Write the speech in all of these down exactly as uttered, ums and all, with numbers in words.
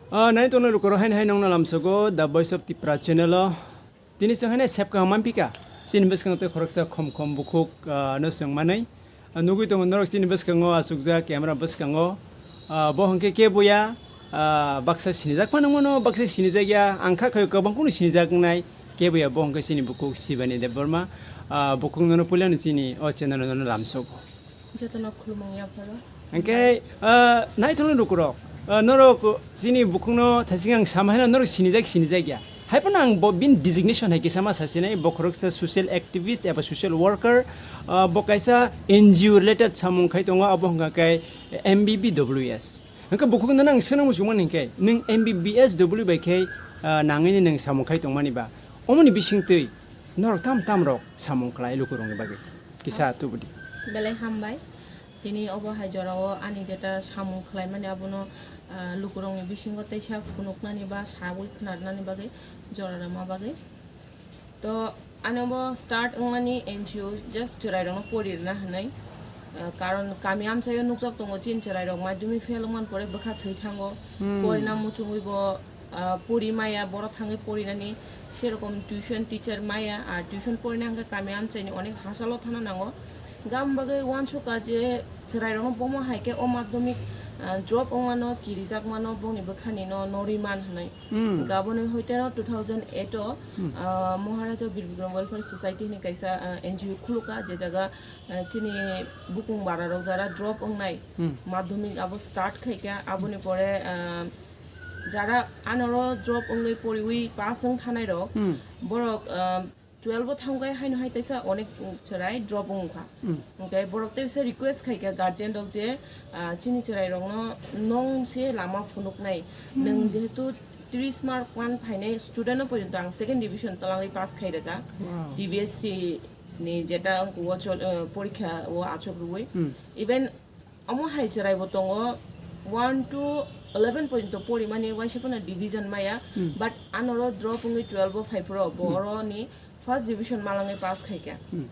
Ah, nai tongna lukoro haino hai nongna lamsogo The Voice of Tipra channel o. Tini chwng haino sepkang manpika. Chini bwskango tei khoroksa khom khom bukhuk, ah, no chwng manwi. Ah, nugwi tongo norok chini bwskango achukjak camera bwskango. Ah, bo hwnkhe keboya, ah, baksa sinijak phano mano, baksa sinijak ya. Ang kha khayo kwbang kunu sinijak wngnai. Keboya bo hwnkhe chini bukhuk Sibani Debbarma. Ah, bukhuk nono puilano chini o channel nono lamsogo. Jotono khulumung yapharo. Hwnkhe, ah, naithokno lukurok, ah, norok chini bukhukno thaiching ang sama haino norok sinijak sinijak ya. Haiphano ang bo bini designation hai kisa ma sasinai, bo khoroksa social activist eba social worker, ah, bo kaisa N G O related samung khai tongo, abo hwnkha khe M B B W S. Hwnkhe bukhukno nang seno muchungmani hwnkhe, nwng M B B S W bai khe, ah, nangwini nwng samung khai tongmani ba? Omoni bisingtwi norok tam tam rok samung khlai lukurokni bagwi? Kisa tubudi. Belai hambai. Tini obo hai jorao ani jeta samung khlaimani abono, ah, lukurokni bisingo teisa phunuknani ba sagwi khnarnani bagwi jora rwma bagwi. To ani obo start wngmani N G O just chwrairokno pori rwna hwnwi. Ah, karon kami amchaio nukjak tongo chini chwrairok madhyamik fail wngmani pore bwkha thwi thango. Hmm. Porina muchungwi bo ah, pori maya, borok thangwi porinani, serokom tuition teacher maya, ar tuition porina hwnkhe kami amchaini onek hachalo thana nango. Gam bagwi uansukha je chwrairokno bomo hai khe o madhyamik, ah, drop wngmano, kirijak mano, bongni bwkhani no norwi man hwnwi. Hmm. Gaboni hoiteno two thousand eight o, Hmm. ah, Maharaja Bir Bikram Welfare Society hwnwi kaisa, ah, N G O khulukha, je jaga, ah, chini bukung bararok jara drop wngnai, Hmm. madhyamik abo start khaikha, aboni pore, ah, jara anoro drop wngwi poriwi pass wng thanai rok, Hmm. borok, ah, twelve o thangkhe haino hai teisa onek chwrai drop wngkha. Hmm. Hwnkhe borok teisa request khaikha guardian rok je, ah, chini chwrai rokno nong se lama phunuknai, Hmm. nwng jehetu tris mark man phainai student no porjonto ang second division twlangwi pass khai rwkha. Wow. T B S C ni jeta wngkha o chol-, ah, porikha o achuk rwui. Hmm. Even Omo hai chwrai bo tongo, one to eleven porjonto porimani, waisa phano division maya, Hmm. but anoro drop wngwi twelve o phai phuru bo Hmm. oroni first division malangwi pass khaikha. Hmm.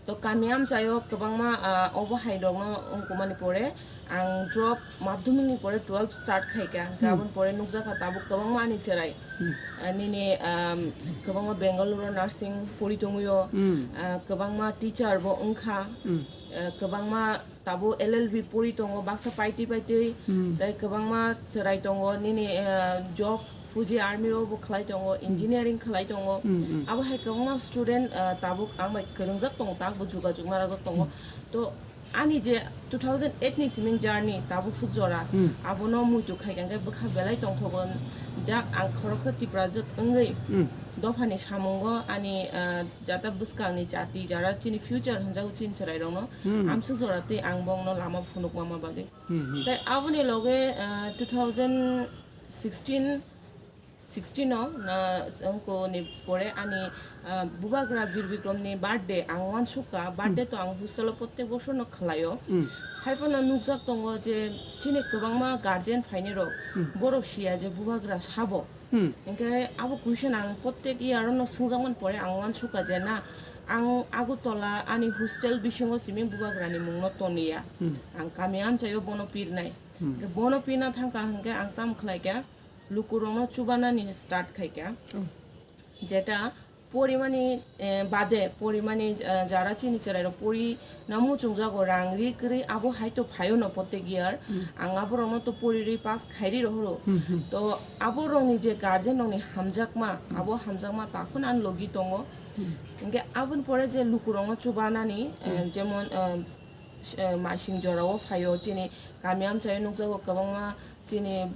To kami amchaio kwbangma, ah, obo hai rokno wngkumani pore ang drop madhyamik ni pore twelve start khaikha, hwnkhe Hmm. aboni pore nukjakha tabuk kwbangma ani chwrai. Hmm. Ah, nini, um, kwbangma Bengaluru nursing pori tongwio, Hmm. ah, kwbangma teacher bo wngkha, Hmm. ah, kwbangma Tabuk L L B pori tongo, baksa paitwi paitwi, Hmm. tei kwbangma chwrai tongo, nini, eh, job fuji army rok bo khlai tongo, Hmm. engineering khlai tongo. Hmm, hmm. Abo hai kwbangma student, eh, tabuk ang bai kwrwngjak tongo, tak bo jogajog narwk tongo. Hmm. To ani je two thousand eight ni simi journey tabuk suk jora, Hmm. abono muitu khai khe bwkha belai tongthogo. Jak ang khoroksa Tiprajwk wngwi Hmm. dophani samungo ani, eh, jata bwskangni jati, jara chini future hwnjago chini chwrairokno, Hmm. amsuk jora twi ang bongno lama phunukma bagwi. Hmm, hmm. Tei aboni loge, ah, two thousand sixteen, sixteen o, na, wngkoni pore ani, ah, bubagra Bir Bikramni birthday ang uansukha, birthday Hmm. to ang hostel o protek bosorno khlaio. Hmm. Haiphano nukjak tongo je chini kwbangma guardian phainai rok, Hmm. borok siya je bubagra sabo. Hmm. Hingke abo question ang protek year no sungjakmani pore ang uansukha je na, ang Agartala ani hostel bisingo simi bubagrani mungno toniya. Hmm. Ang kami amchaio bono pirnai. Hmm. Hingke bono pirna thangkha hingke ang tam khlaikha, lukurokno chubanani start khaikha. Hmm. Jeta porimani, eh, bade, porimani, eh, jara chini chwrairok pori na muchungjago, rang ri kwrwi abo hai to phaio no protek year. Hmm. Ang aborokno to pori rwi pass khairi rohoro. Hmm, hmm. To aborokni je guardian rokni hamjakma, Hmm. abo hamjakma takhon ani logi tongo. Hmm. Hingke aboni pore je lukurokno chubanani, eh, Hmm. jemon, eh, s-, eh, masing jorao phaio chini kami amchaio nukjago kwbangma chini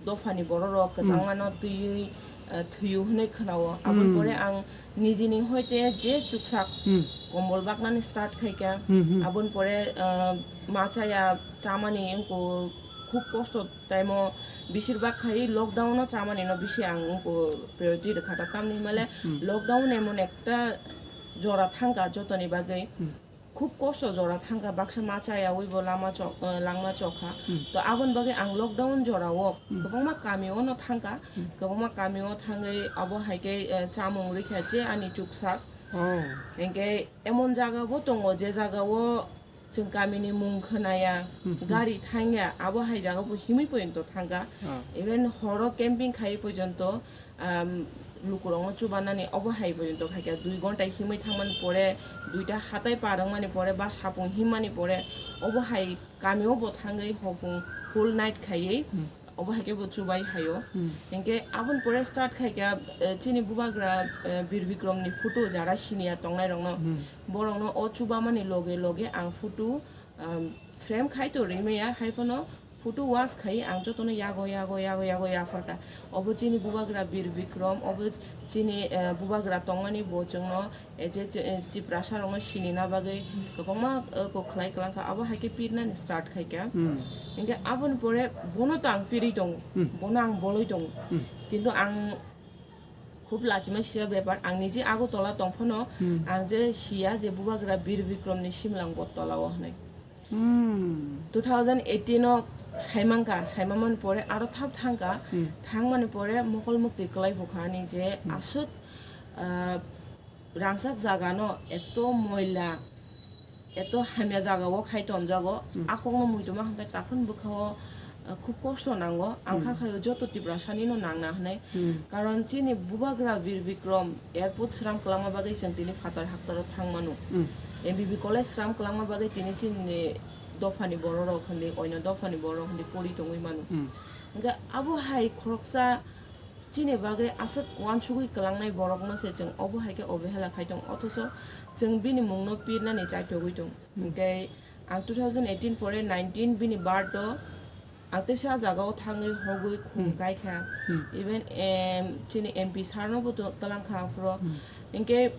dophani bororok Hmm. kwchangmano twiwi, eh, thwiyo hwnwi khwnao. Aboni Hmm. pore ang nijini hoite je chuksak Hmm. kombol baknani start khaikha. Hmm, hmm. Aboni pore, eh, ma chaya chamani wngkha khub kosto time o, beshirbak khai lockdown o chamani no bisi ang wngkha priority rwkha ta. Tamni hwnmale Hmm. lockdown emon ekta jora thangkha jotoni bagwi. Hmm. Khub kosto jora thangkha, baksa ma chayawi bo lama chok, eh, langma chokha. Hmm. To aboni bagwi ang lockdown jorao Hmm. kwbangma kami o no thangkha, Hmm. kwbangma kami o thangwi abo hai khe, eh, chamung rikha je ani chuksak. Oh. Hingke emon jaga bo tongo je jaga o Chwng kamini mung khwnaya, gari thangya, abo hai jaga bo himwi pojonto thangkha. Ah. Even horo camping khai pojonto, um, lukurokno chubanani obo hai pojonto khaikha. Dui gonta himwi thangmani pore, duita hatai par wngmani pore, ba sapung himmani pore, obo hai kamio bo thangwi hopung whole night khaiwi. Obo hai khe bo chubai haio. Hmm. Hinkhe aboni pore start khai kha, eh, chini bubagra, eh, Bir Bikrom ni photo jara siniya tongnai rokno. Hmm. Borokno o chubamani loge loge ang photo, um, frame khai to rimaya, hai phano photo wash khai ang jotono yago, yago, yago, yago yapharkha. Obo chini bubagra Bir Bikrom, obo chini, eh, bubagra tongmani bo chwngno E je, je, e, Tiprasa rokno sinina bagwi kwbangma, e, kok khlai kwlangkha, abo hai khe pirnani start khaikha. Hmm. Hinkhe aboni pore bono to ang pirwi tongo, hmm, bono ang bolwi tongo. Hmm. Kintu ang khub lachima sisa bepar, ang niji Agartala tongphano, hmm, ang je siya je bubagra Bir Bikrom ni simlang Bottola o hwnwi. Hmm. Two thousand eighteen o saimangkha, saimamani pore aro thap thangkha, hmm, thangmani pore mokol muktwi kwlai bukha ani je, hmm, aswk, ah, rangchak jaga no eto moila, eto hamya jaga o khai tonjago, hmm, a kok no muitu ma hwnkhe taphun bwkha o, ah, khub kosto nango, ang kha, hmm, khaio joto Tiprasa ni no nangna hwnwi, hmm, karon chini bubagra Bir Bikrom airport sram kwlangma bagwi chwng tini phatar haktar o thang mano, hmm, M B B college sram kwlangma bagwi tini chini dopha ni borok rok hwnwi, oino dopha ni borok rok hwnwi pori tongwi mano, hmm, hwnkhe abo hai khoroksa Chini bagwi aswk uansugwi kwlangnai borokno se chwng obo hai khe obehela khai tongo, othocho chwng bini mungno pirnani chaithogwi tongo. Hinkhe ang two thousand eighteen pore nineteen bini birth o ang teisa jagao thangwi hogwi khum, hmm, kai kha. Hmm. Even, em, chini M P sir no bo to-, twlang kha aphuru. Hmm. Hinkhe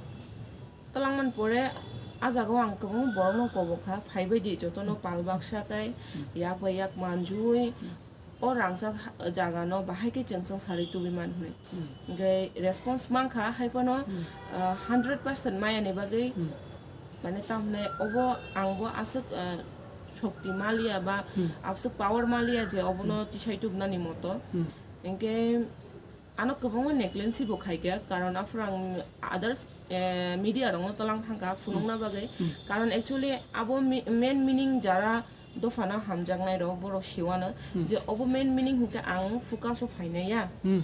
twlangmani pore a jagao ang kwbangma borokno kobok kha, phaibai di jotono pal baksa kai, hmm, yak bai yak manjui, hmm, o rangchak ha-, jaga no bahai khe chwng chwng sarwi tubui man hwnwi. Hmm. Hinkhe response mankha, hai phano, hmm, ah, hundred percent maya ni bagwi, hmm, mane tamo hwnwi obo ang bo aswk, ah, shokti maliya ba, hmm, aswk power maliya je obono, hmm, tisai tubnani moto. Hmm. Hinkhe ano kwbangma negligence bo khaikha, karon aphuru ang others, eh, media rokno twlang thangkha phunukna, hmm, bagwi. Hmm. Karon actually abo mi-, main meaning jara dophano hamjaknai rok borok siwano, hmm, je obo main meaning hinkhe ang focus o phainai ya. Hmm.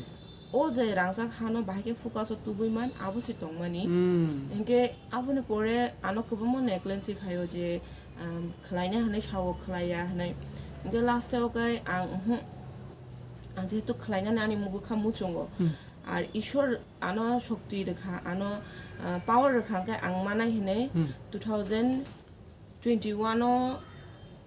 O je rangchak hano bahai khe focus o tubui man, abo se tongmani. Hmm. Hinkhe aboni pore ano kwbangma negligence khaio je, um, khlaina hinwi sao, khlaiya hinwi. Hinkhe last o khe ang, uhmm, ang jehetu khlainani ani mugwi kha muchungo. Hmm. Ar Ishwar ano shokti rwkha, ano, uh, power rwkha, hinkhe ang manai hinwi, hmm, two thousand twenty-one o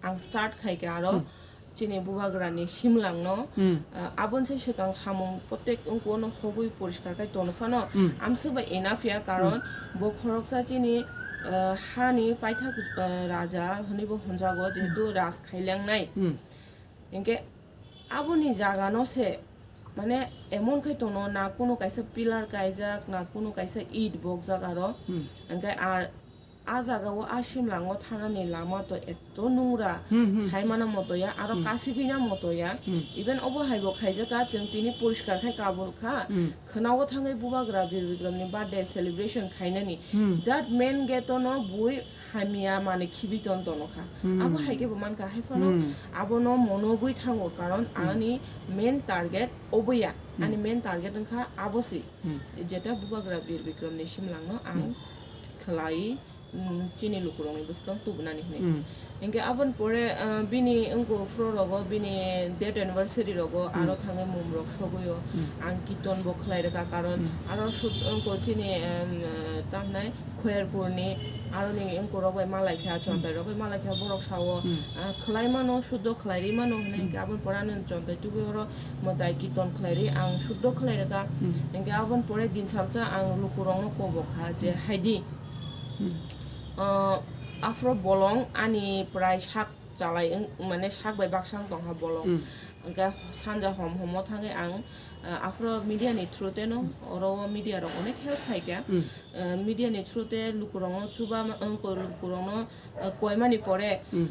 ang start khaikha aro, hmm, chini bubagrani simlangno, hmm, uh, aboni se swkang samung protek wngkha, ono hogwi poriskar khai tono phano, hmm, amswk bai enough ya, karon, hmm, bo khoroksa chini, uh, hani paithak, uh, raja hwnwi bo hwnjago, jehetu, hmm, raj khailangnai. Hmm. Hinkhe aboni jaga no se, mane, emon khai tono, na kuno kaisa pillar kaijak, na kuno kaisa it bokjak aro. Hmm. Hinkhe ar a jaga o a simlango thanani lama to eto nungra, hmm, hmm, saimana moto ya, aro, hmm, kaphigwina moto ya. Hmm. Even obo hai bo khaijak kha, chwng tini poriskar khai kabul kha. Hmm. Khwnao thangwi bubagra Bir Bikrom ni birthday celebration khainani. Hmm. Jat main gate o no bui hamya manwi khibi ton tono kha. Hmm. Abo hai khe bo man kha, hai phano, hmm, abono monogwi thango, karon, hmm, ani main target obo ya. Hmm. Ani main target wngkha abo se. Hmm. Jeta bubagra Bir Bikrom ni simlangno ang, hmm, khlai, mm, chini lukurokni bwskang tubunani hinwi. Mm. Hinkhe aboni pore, ah, bini wngkuk phuru rogo, bini death anniversary rogo, mm, aro thangwi mum rok sogwi o. Mm. Ang kirtan bo khlai rwkha, karon, mm, aro sut-, wngkuk chini, em, eh, tamhinai Khoyerpurni, aroni wngkuk rok bai malaikha, mm, chontai rok bai malaikha, borok sao, mm, ah, khlai mano, suddo khlai ri mano hinwi, mm, hinkhe aboni pore ano chontai tubui oro mwtai kirtan khlai ri, ang suddo khlai rwkha. Mm. Hinkhe aboni pore din salsa ang lukurokno kobok kha je, mm, haidi, Hmm. Ah, aphuru bolong ani prai sak chalai wng, mane sak bai baksa wng tongkha bolong. Hmm. Hwnkhe sanja hom homo thangwi ang, ah, aphuru media ni through teno, hmm, oro o media rok onek help khaikha. Hmm. Ah, media ni through te lukurokno chuba ma-, wng ko lukurokno, ah, koimani pore, hmm,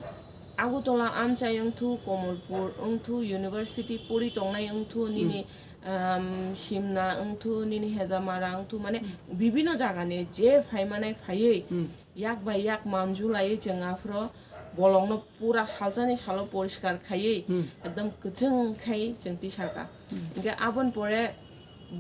Agartala amchai wngthu, Komolpur wngthu, university pori tongnai wngthu, hmm, nini um, Simna wngthu, nini Hejamara wngthu, mane, hmm, bibino jagani je phaimanai phaiwi, hmm, yak bai yak manjulaiwi chwng aphuru bolongno pura salsani salo poriskar khaiwi, hmm, ekdom kwchwng khai chwng tisaka. Hmm. Hinkhe aboni pore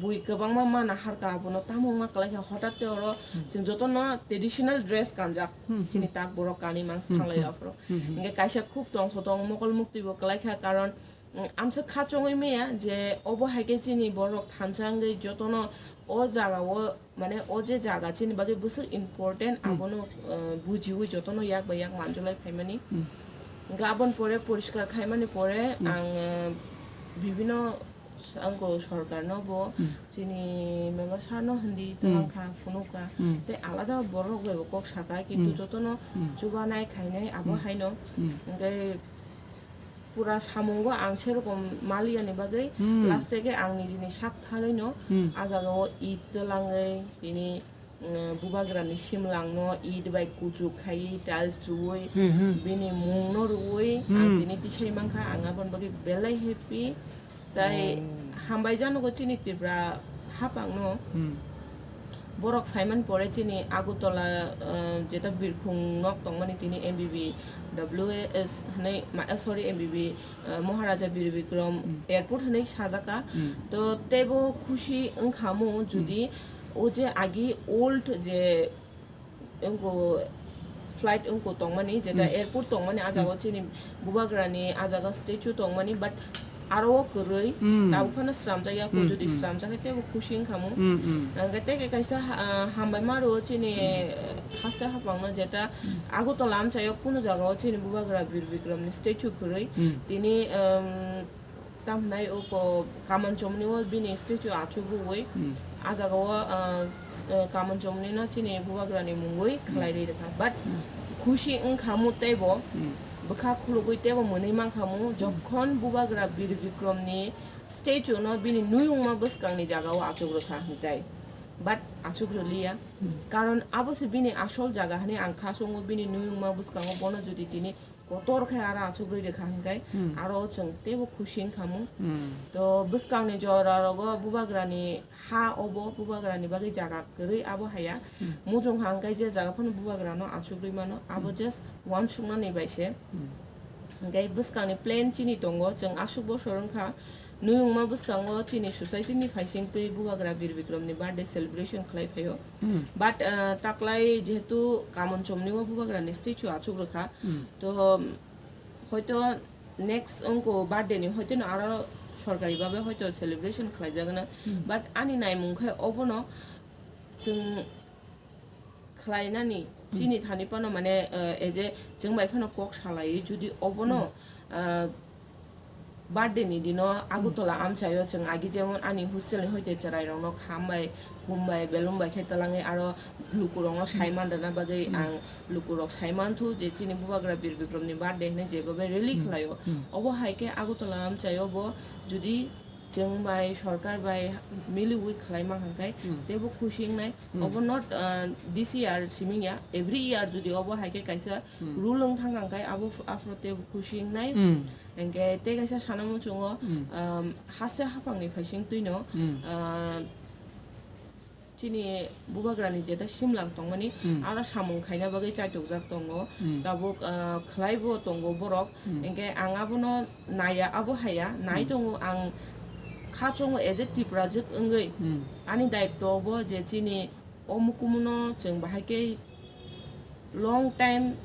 bui kwbangma mana harka abono, tamo wngma kwlai kha, hotat khe oro, hmm, chwng jotono traditional dress kanjak, hmm, chini, hmm, tak borok kanwi mangsa, hmm, thanglai, hmm, aphuru. Hmm, hmm. Hinkhe kaisa khub tongthok tong mokol muktwi bo kwlai kha, karon, mm, amsa kha chongwi maya je obo hai khe chini borok thansa wngwi jotono o jaga o, mane o je jaga chini bagwi bwswk important, hmm, abono, eh, bujiwi jotono yak bai yak manjolai phaimani. Hmm. Hinkhe aboni pore poriskar khaimani pore, hmm, ang, eh, bibino s-, angko sorkarno bo, hmm, chini member sarno hindi, hmm, twlang kha, phunuk kha. Hmm. Tei alada borok bai bo kok saka, kintu, hmm, jotono, hmm, chubanai khainai abo, hmm, haino. Hmm. Hinkhe pura samungo ang serokom maliyani bagwi, hmm, last o khe ang nijini sak tharwino, hmm, a jagao it twlangwi tini, mm, bubagrani simlangno it bai kuchuk khaiwi tiles rwui, hmm, hmm, bini mungno rwui ang, hmm, tini tisai mankha, ang aboni bagwi belai happy. Tai, oh, hambai janogo chini Tripura haphangno. Hmm. Borok phaimani pore chini Agartala, eh, jeta birkhung nok tongmani tini M B B W S hwnwi, ma-, eh, sorry, M B B, eh, Maharaja Bir Bikram, hmm, Airport hwnwi sajaka. Hmm. To teibo khusi wngkhamu judi, hmm, o je agi old je wngko flight wngko tongmani, jeta, hmm, airport tongmani, a jagao, hmm, chini bubagrani a jaga statue tongmani, but aro o kwrwi, hmm, tabuk phano sramjak ya, hmm, jodi, hmm, sramjak khe teibo khusi wngkhamu. Hmm, hmm. Hwnkhe tei kaisa, ah, hambai ma rwo chini, hmm, haste haphangno, jeta, hmm, Agartala amchaio kunu jagao chini bubagra Bir Bikramni statue kwrwi, hmm, tini, um, tamhnai oko Kaman Chomni o bini statue achuk rwui, hmm, a jagao, ah, s-, ah, Kaman Chomni no chini bubagrani mungwi, hmm, khlai ri rwkha. But, hmm, khusi wngkha mu teibo, hmm, bwkha khulugwi teibo mwnwi mankha mu, hmm, jokhon bubagra Bir Bikramni statue no bini nuyungma bwskangni jagao achuk rwkha hwnkhe. But achuk rwliya. Hmm. Karon abo se bini asol jaga hwnwi ang kha chwngo, bini nuyungma bwskango bono jodi tini kotor khe aro achugwi rwkha hwnkhe, hmm, aro chwng teibo khusi wngkhamu. Hmm. To bwskangni jora rogo bubagrani ha obo, bubagrani bagwi jaga kwrwi abo haya. Hmm. Mujung ha hwnkhe je jaga phano bubagrano achugwi mano, abo, hmm, just uansuknani bai se. Hmm. Hwnkhe bwskangni plan chini tongo, chwng aswk bosor wngkha, nuyungma bwskango chini society ni phaising twi bubagra Bir Bikram ni birthday celebration khlai phaio. Hmm. But, ah, taklai jehetu Kaman Chomni o bubagra ni statue achuk rwkha, hmm, to hoito next wngko birthday ni hoito no aro sorkari babe hoito celebration khlai jagana. Hmm. But ani naimung khe obono chwng khlainani, hmm, chini thani phano mane, eh, eje chwng bai phano kok salai, judi obono, hmm, eh, birthday ni dino, hmm, Agartala amchaio chwng agi jemon ani hostel ni hoite chwrai rokno kham bai, hum bai, belum bai khe twlangwi aro lukurokno, hmm, saiman rwna bagwi, hmm, ang lukurok saiman thu je chini bubagra Bir Bikram ni birthday hinwi jeba bai rally, hmm, khlaio. Hmm. Obo hai khe Agartala amchaio bo judi chwng bai, sorkar bai miliwi khlai mankha khe, hmm, teibo khusi wngnai. Hmm. Obo not, uh, this year siming ya, every year jodi obo hai khe kaisa, hmm, rule wng thang kha khe abo, aphuru teibo khusi wngnai. Hmm. Hwnkhe tei kaisa sana muchungo, hmm, um, haste haphangni phaising twino, hmm, uh, chini bubagrani jeta simlang tongmani, hmm, aro samung khaina bagwi chaitukjak tongo. Hmm. Tabuk, ah, khlaibo tongo borok. Hmm. Hinkhe ang abono naiya, abo haiya, nai, hmm, tongo ang kha chongo as a Tiprajwk wngwi. Hmm. Ani daityo bo je chini o mukumuno chwng bahai khe long time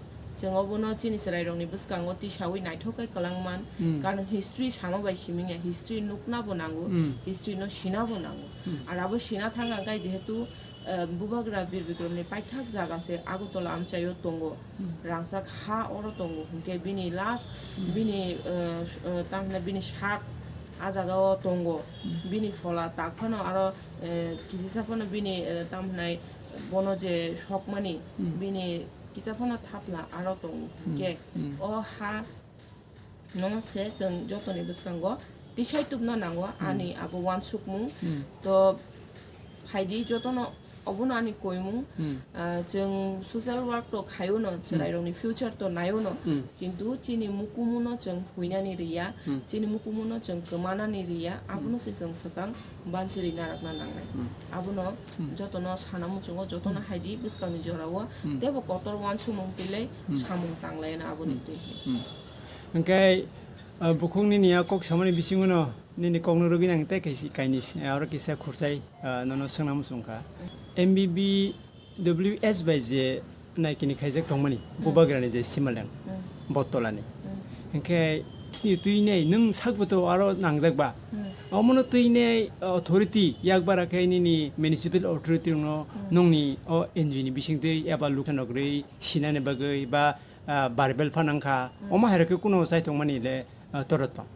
chwng obono chini chwrairokni bwskango tisawi naithok khe kwlangman. Hmm. Karon history sama bai siming ya, history nukna bo nango, hmm, history no sina bo nango. Hmm. Ar abo sina thang ang khe jehetu, eh, bubagra Bir Bikramni paithak jaga se Agartala amchaio tongo. Hmm. Rangchak ha oro tongo, hinkhe bini last, hmm, bini, eh, s-, eh, tamhinai bini sak a jagao tongo. Hmm. Bini phola tak phano aro, eh, kisisa phano bini, eh, tamhinai bono je sokmani, hmm, bini kisa phano thapla aro tongo. Hmm. Hinkhe, hmm, o ha no se chwng jotoni bwskango tisai tubna nango, hmm, ani abo uansukmung. Hmm. To phaidi jotono Obono ani koimung, Hmm. ah, chwng social work to khaiuno, Hmm. chwrairokni future to naiuno, Hmm. kintu chini mukumuno chwng huinani riya, Hmm. chini mukumuno chwng kwmanani riya, Hmm. abono se chwng swkang banchiri narakna nangnai. Hmm. Abono Hmm. jotono sana muchungo, jotono Hmm. haidi bwskangni jorao, Hmm. teibo kotor uansukmung twi lai Hmm. samung tanglaina aboni Hmm. twi. Hmm. Hwnkhe, ah, bukhuk nini a kok samani bisingono nini kokno rwgwi nang tei kaisi kainwi se, aro kisa khurchai, ah, nono swngna muchung kha. M B B W S bai je naikini khaijak tongmani, Hmm. Bubagrani je Simaleng, Hmm. Bottolani. Hmm. Hwnkhe sini twi nei nwng sakbo to aro nangjak ba. Hmm. Omono twi nei authority yak bara khe nini municipal authority rokno Hmm. nongni o N G O ni bisingtwi eba lukha nogri sinani bagwi ba, ah, verbal phanang kha. Hmm. Omo hai rok khe kuno chai tongmani le, ah, torot tong.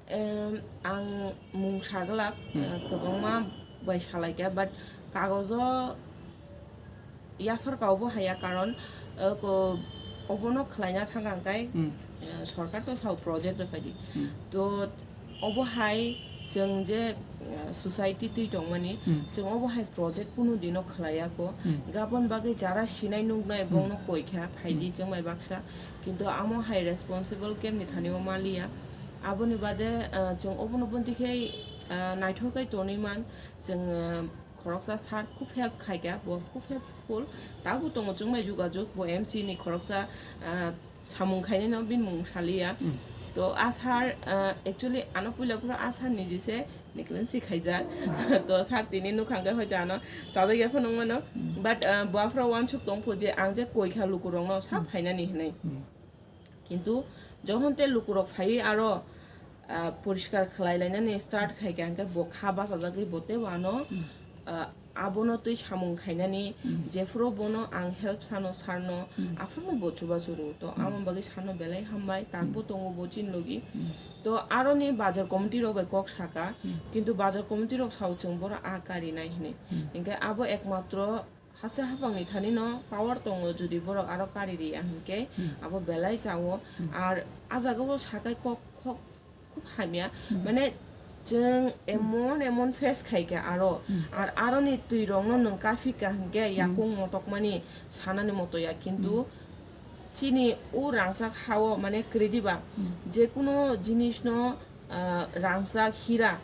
Em, ang mung saglak, Hmm. eh, kwbangma bai salaikha, but kagojo yaphar kaobo haya, karon, eh, ko-, obono khlaina thang ang kai, Hmm. eh, sorkar to sao project rw phaidi. Hmm. To obo hai chwng je, eh, society twi tongmani, Hmm. chwng obo hai project kunu dino khlaiya ko. Hmm. Gabon bagwi jara sinai nuknai Hmm. bongno koi kha, phaidi Hmm. chwng bai baksa. Kintu amo hai responsible kemni thani o maliya. Aboni bade, ah, chwng obono bonti khe, ah, naithok khe tonwi man. Chwng, ah, khoroksa sir khub help khai kha, bo khub helpful. Tabuk tongo chwng bai jugajug, bo M C ni khoroksa, ah, samung khainai no bini mung saliya. Mm. To a sir, ah, actually ano puila phuru a sir ni jese Niklen si khaijak. To sir tini nukhang khe hoito ano chajak ya phano wngmano. But, ah, bo aphuru uansuk tong pho je ang je koi kha lukurokno sa phainani hinwi. Kintu jokhon te lukurok phaiwi aro, ah, poriskar khlai lainani start khai kha, hwnkhe bo kha bachajagwi bo teibo ano, ah, abono twi samung khainani jephuru bono ang help sano sir no, aphuru bo chubachu rw. To amo bagwi sir no belai hambai, takbo tongo bo chini logi. To aroni bazar committee rok bai kok saka, kintu bazar committee rok sao chwng bohrok a karinai hinwi. Hinkhe abo ekmatro haste haphangni thani no power tongo, jodi bohrok aro kari riya hinkhe abo belai chao. Ar a jaga o sakai kok khok khub hamya, mane chwng emon emon face khai kha aro, ar aroni twi rok no nwng kaphik kha hinkhe yakung motokmani sanani moto ya, kintu chini o rangchak ha o mane kwrwi diba, je kuno jinis no, ah, rangchak hira,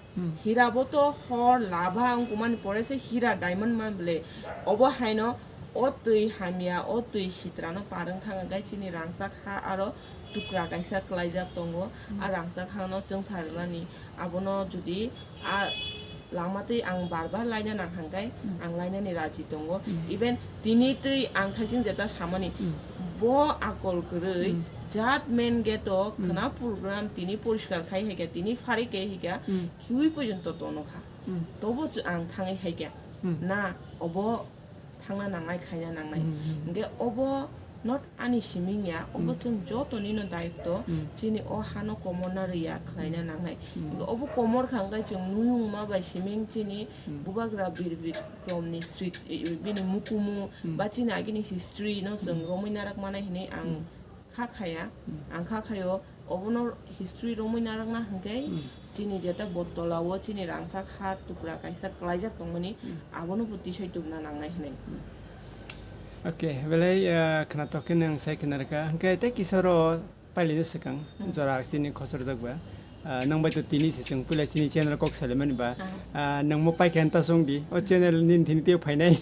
hira bo to hor labha wngkukmani pore se hira diamond man bwle. Obo haino o twi hamya, o twi sitra no par wng thang khe chini rangchak ha aro tukra kaisa kwlaijak tongo. A rangchak ha no chwng sa rwnani, abono jodi a lama twi ang bar bar laina nang hang khe ang lainani raji tongo. Even tini twi ang thaising jeta samani, bo akol kwrwi jat main gate o khwna program tini poriskar khai hai khe, tini phari khe hai khe, khiui porjonto tono kha. Tobo chu ang thangwi hai khe, na obo thangna nangnai, khaina nangnai. Hinkhe obo not ani siming ya, obo chwng joto nino dayitto, chini o hano komorna rwya khlaina nangnai. Hinkhe obo komor kha hwnkhe chwng nuyung ma bai siming chini bubagra Bir Bikromni srit, bini mukumu ba chini agini history no chwng romwi narak manai hinwi ang kha khaya, ang kha khayo, obono history romwi narakna hwnkhe chini jeta Bottola o chini rangchak ha tukra kaisa kwlaijak tongmani, abono bo tisai tubna nangnai hinwi. Okay, belai, ah, khwnathok khe nwng sai khwna rwkha. Hwnkhe tei kisa oro pailino swkang, jora chini khosorjak ba. Ah, nwng bai to tini se chwng puila chini channel kok salimani ba. Ah, nwng mo paikha ta song di. O channel nini thini tei phainai.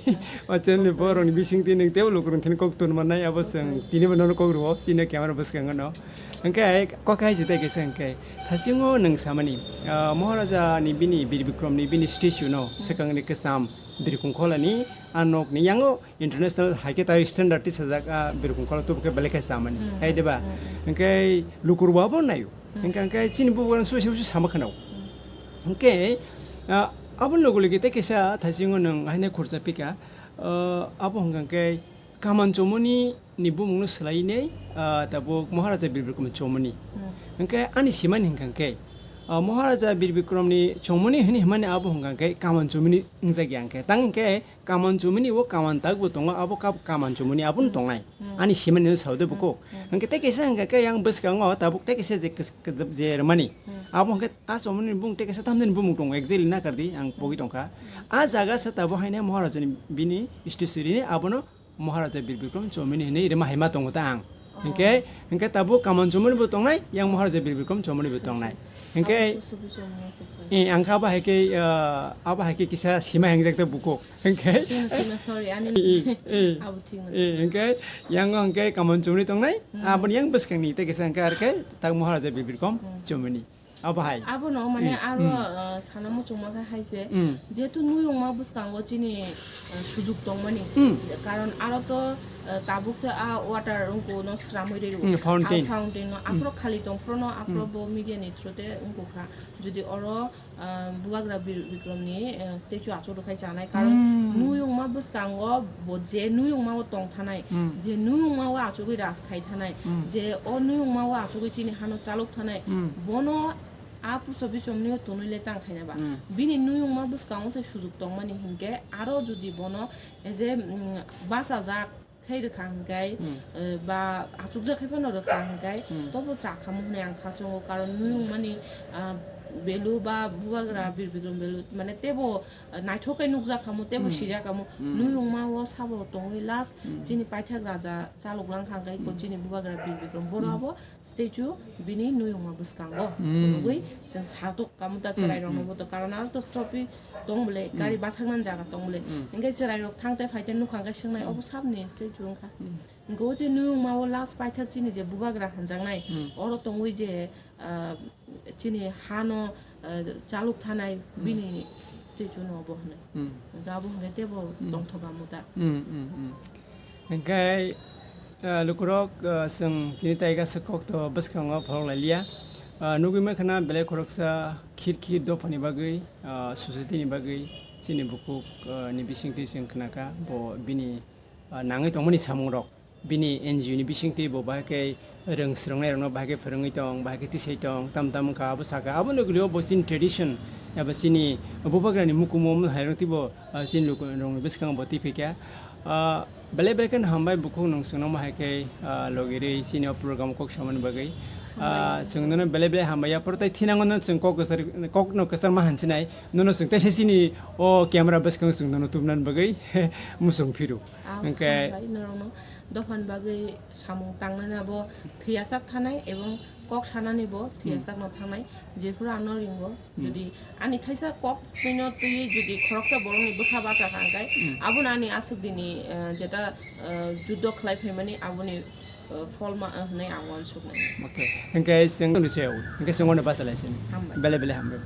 O channel ni borok ni bising twi nwng tei lukurok thini kok tun mannai, abo chwng tini bo nono kok rwo, chini camera bwskango no. Hwnkhe kok hai se tei kisa hwnkhe. Thasingo nwng samani, ah, Maharaja ni bini Bir Bikrom ni bini statue no swkang ni kwcham Birkung Khola ni a nok ni yango international hai khe tai standard tisajak a Birkung Khola tubu khe belai khe chamani. Hai de ba? Hwnkhe lukurok bo abo naio. Hwnkhe, hwnkhe chini bubagrang sui sui sama khwnao. Hwnkhe, ah, abo logi logi tei kaisa thaisingo nwng haino khurcha pika, ah, abo hwnkha khe Kaman Chomoni ni bumungno swlaiwi nei, ah, tabuk Maharaja Bir Bikrom Chomoni. Hwnkhe ani simani hwnkha khe, Ah, Maharaja Bir Bikramni chomoni hini himani abo hwnkha khe kaman chomoni wngjak ya hwnkhe. Tang hwnkhe kaman chomoni o kaman tak bo tongo, abo kap-, kaman chomoni abono tongnai. Hmm. Ani simani no saude buko. Hmm. Hwnkhe tei kaisa hwnkha khe yang bwskango tabuk tei kaisa je kis-, kis-, je rwmani. Hmm. Abo hwnkhe a chomoni bung tei kaisa tamjani bumung tongo, exactly nakardi ang pogwi tongkha. Hmm. A jaga se tabuk haino Maharajani bini history ni abono Maharaja Bir Bikram chomoni hinwi rwma haima tongo ta ang. Oh. Hwnkhe, hwnkhe tabuk kaman chomoni bo tongnai, yang Maharaja Bir Bikram chomoni bo tongnai. Hwnkhe, abo kusubu chomoni se khlai. Eh, ang kha abo hai khe, ah, abo hai khe kisa sima hengjak ta buko. Hwnkhe, Thikno, thikno, sorry, ani eh, eh, abo thikno. Eh, hwnkhe, yang hwnkhe kaman chomoni tongnai, hmm, aboni yang bwskangni tei kisa hwnkhe ar khe tak Maharaja Bir Bikram, hmm, chomoni. Abo hai. Abono mane, hmm, aro, hmm, uh, sana muchungma khe hai se, hmm, jehetu nuyungma bwskango chini, uh, sujuk tongmani. Hmm. Karon aro to, uh, tabuk se a water wngkha no sramwi rw. Hmm, fountain. A fountain no, hmm, aphro khali tong phro no, aphro, hmm, bo media ni through te wngkha kha. Jodi oro, uh, Bubagra Bir-, Bikram ni, uh, statue achuk rw khai chanai. Karon, hmm, nuyungma bwskango bo je nuyungma o tong thanai, hmm, je nuyungma o achugwi ras khai thanai, hmm, je o nuyungma o achugwi chini hano chalok thanai, hmm, bono a puso bisomni o tonwi le tang khaina ba. Hmm. Bini nuyungma bwskango se sujuk tongmani hinkhe aro jodi bono as a, mm, bachajak khai rwkha hinkhe, hmm, eh, ba achukjak khai phano rwkha hinkhe, hmm, tobo chakhamu hwnwi ang kha chongo, karon nuyungmani, ah, value ba Bubagra Bir Bikram value mane tebo, ah, naithok khe nukjak khamu, tebo, hmm, sijak khamu. Hmm. Nuyungma o sabo tongwi last, hmm, chini paithak raja chalok lang kha hinkhe, hmm, chini Bubagra Bir Bikram boro, hmm, abo statue bini nuyungma bwskango. Hmm. Phunugwi chwng satok kamu ta, hmm, chwrai rokno, hmm, bo to karon aro to stopi tong bole, hmm, gari bathaknani jaga tong bole. Hmm. Hinkhe chwrai rok thang te phai te nukha hinkhe swngnai, hmm, obo sabni statue wngkha. Hmm. Hinkhe o je nuyungma o last paithak chini je Bubagra hanjaknai, hmm, oro tongwi je, ah, chini hano, ah, chalok thanai, hmm, bini statue no obo hwnwi. Hmm. Hinkhe abo hinkhe tebo, hmm, tongthok kamu ta. Hmm, hmm, hmm. Hingkhe, ah, lukurok, ah, chwng tini tai kaisa kokto bwskango phorok lai liya. Ah, nugwi mankha na belai khoroksa khir khir dophani bagwi, ah, society ni bagwi chini bukhuk, ah, ni bisingtwi chwng khnakha, bo bini, ah, nangwi tongmani samungrok, bini N G O ni bisingtwi bo bahai khe rwng swrwngnairokno bahai khe phwrwngwi tong, bahai khe tisai tong, tam tam wngkha, abo sakha. Abono kwrwi bo chini tradition eba chini bubagrani mukumu omo hairok twibo, ah, chini lukurokni bwskango bo twi phaikha. Ah, belai belai kheno hambai bukhuk nwng chwngno omo hai khe, ah, logirwi chini o program kok samani bagwi. Ah, hambai. Chwng nono belai belai hambai ya, phoro tei thinango no chwng kok kwchar, kokno kwchar ma hansinai. Nono chwng teisa chini o camera bwskango chwng nono tubunani bagwi muchung phiru. Ah, hwnkhe hambai norokno. Dophani bagwi samung tangnani abo thwiyasak thanai ebong kok sanani bo, hmm, thwiyasak no thangnai, jephuru ano ringo. Hmm. Jodi ani thaisa kok twino twiwi jodi khoroksa borokni bwkha bacha kha hwnkhe, hmm, abono ani aswk dini, eh, jeta, eh, juddo khlai phaimani aboni, eh, phol ma, eh, hwnwi ang uansuknai. Okay. Hwnkhe chwng tongni sayo, hwnkhe chwng ono bacha lai sini. Hambai. Belai belai hambai.